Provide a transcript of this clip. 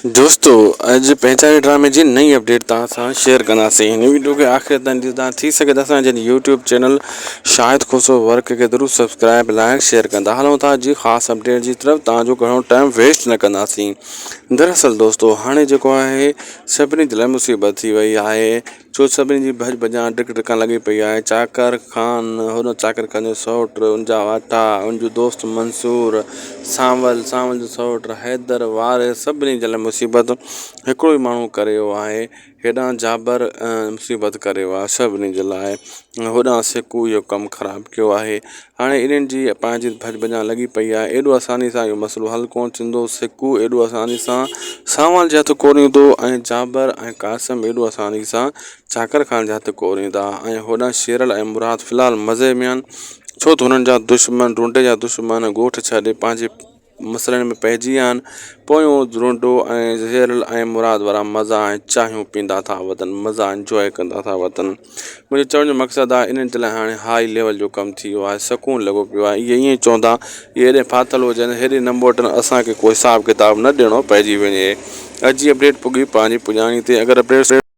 دوستو اڄ پهچاني ڊرامي جي نئين اپڊيٽ توهان سان شيئر ڪنداسين هن ويڊيو کي آخر تائين ڏسندا ٿي سگهي ته اسان جي YouTube channel Shahid Khoso work کي ضرور سبسڪرائب لائڪ شيئر ڪندا هلون ٿا جي خاص اپڊيٽ جي طرف توهان جو گهڻو ٽائم ويسٽ نه ڪنداسين دراصل دوستو هاڻي جيڪو آهي سڀني جي لاء مصيبت ٿي وئي آهي ڇو سڀني جي ڀڄ ڀڄان ڊڪ ڊڪان لڳي پئي آهي. چاڪر خان، هن چاڪر خان جو سئوٽ، ان جا واٽا، ان جو دوست منصور، سانول، سانول جو سئوٽ، حيدر، وارث سڀني جي لاء مصيبت هڪڙو ئي ماڻهو ڪري ويو آهي. هيڏانهن جابر مصيبت ڪري ويو آهي سڀني جي لاء. هوڏانهن سڪو اهو ڪم خراب ڪيو آهي. هاڻي انهن جي پنهنجي ڀڄ ڀڄان لڳي پئي آهي ايڏو آساني سان اهو مسئلو حل ڪونه ٿيندو سڪو ايڏو آساني سان سانول جي هٿ ڪونه ايندو ۽ جابر ۽ قاسم ايڏو آساني سان چاڪر خان جي هٿ ڪونه ايندا ۽ هوڏانهن شيرل ۽ مراد في الحال مزي ۾ آهن ڇو ته هنن جا دشمن ڍونڍي جا دشمن ڳوٺ ڇڏي پنهنجي مسئلن ۾ پئجي ويا آهن. پويون رونڊو ۽ زيرل ۽ مراد وارا مزا ۽ چانهيون پيندا ٿا وتن مزا انجواء ڪندا ٿا وتن. منهنجو چوڻ جو مقصد آهي انهن جي لاء هاڻي هاء ليول جو ڪم ٿي ويو آهي سڪون لڳو پيو آهي اهي ائين چوندا اهي هيڏي ڦاٿل هجن هيڏي نه موٽن اسان کي ڪو حساب ڪتاب نه ڏيڻو پئجي وڃي اڄ جي اپڊيٽ پڳي پنهنجي پڄاڻي تي اگر اپڊيٽ.